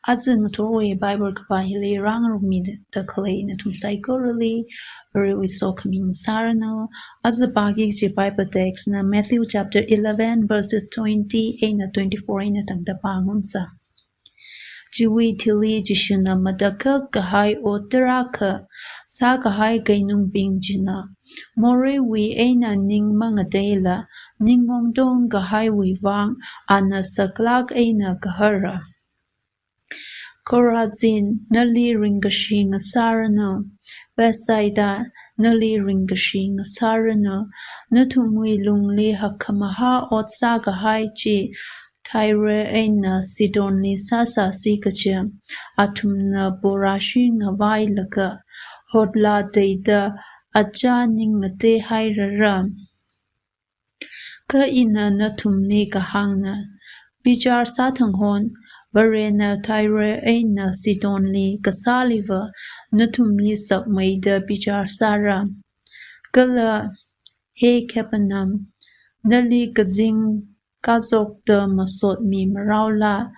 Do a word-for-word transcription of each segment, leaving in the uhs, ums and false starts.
Aja ngathorwui Bible kapā hili rāngarumida khalei nathum saikorali Varewui sokhami ngasāranu. Aja pāki kaji Bible text na Matthew chapter eleven verses twenty eina twenty-four eina tangda pāngarumsa. Chiwui thili Jishuna matakhak kahai ot tarākha sākahai keinungbing china moreiwui eina ning mangateila, ning ngongtong kahaiwui vang ana saklāk eina kahara. Chorazin, nali ringkashi ngasāranu. Bethsaida, nali ringkashi ngasāranu. Nathumwui lungli hakkhamahā ot sākahai chi Tyre eina Sidonli sāsāsi kaja, athumna porāshi ngavailaga, hotla teida achā ning ngateihairara. Kha ina nathumli kahāngna, bichar sāthang hon, Varena Tyre eina Sidonli kasāliva nathumli sakmeida bichar sāra. Kala he Capernaum, nali kazing kazokta masot mi maraola,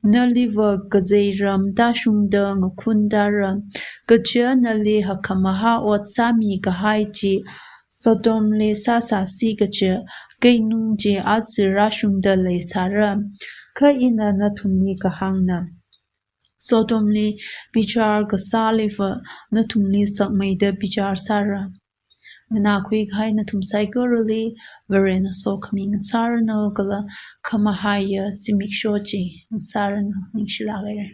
naliva kazeiram tāshungda ngakhun tāra, kaja nali hakkhamahā ot sāmi kahai chi Sodomli sāsāsi kaja keinung chi aja rāshungda leisāra. Kha ina nathumli kahāngna, Sodomli bichar kasāliva nathumli sakmeida bichar sāra. Nganākhui kahai nathum saikorali Varena sokhami ngasāranu kala khamahaiya zimiksho chi ngasāranu. Ningshilāk haira.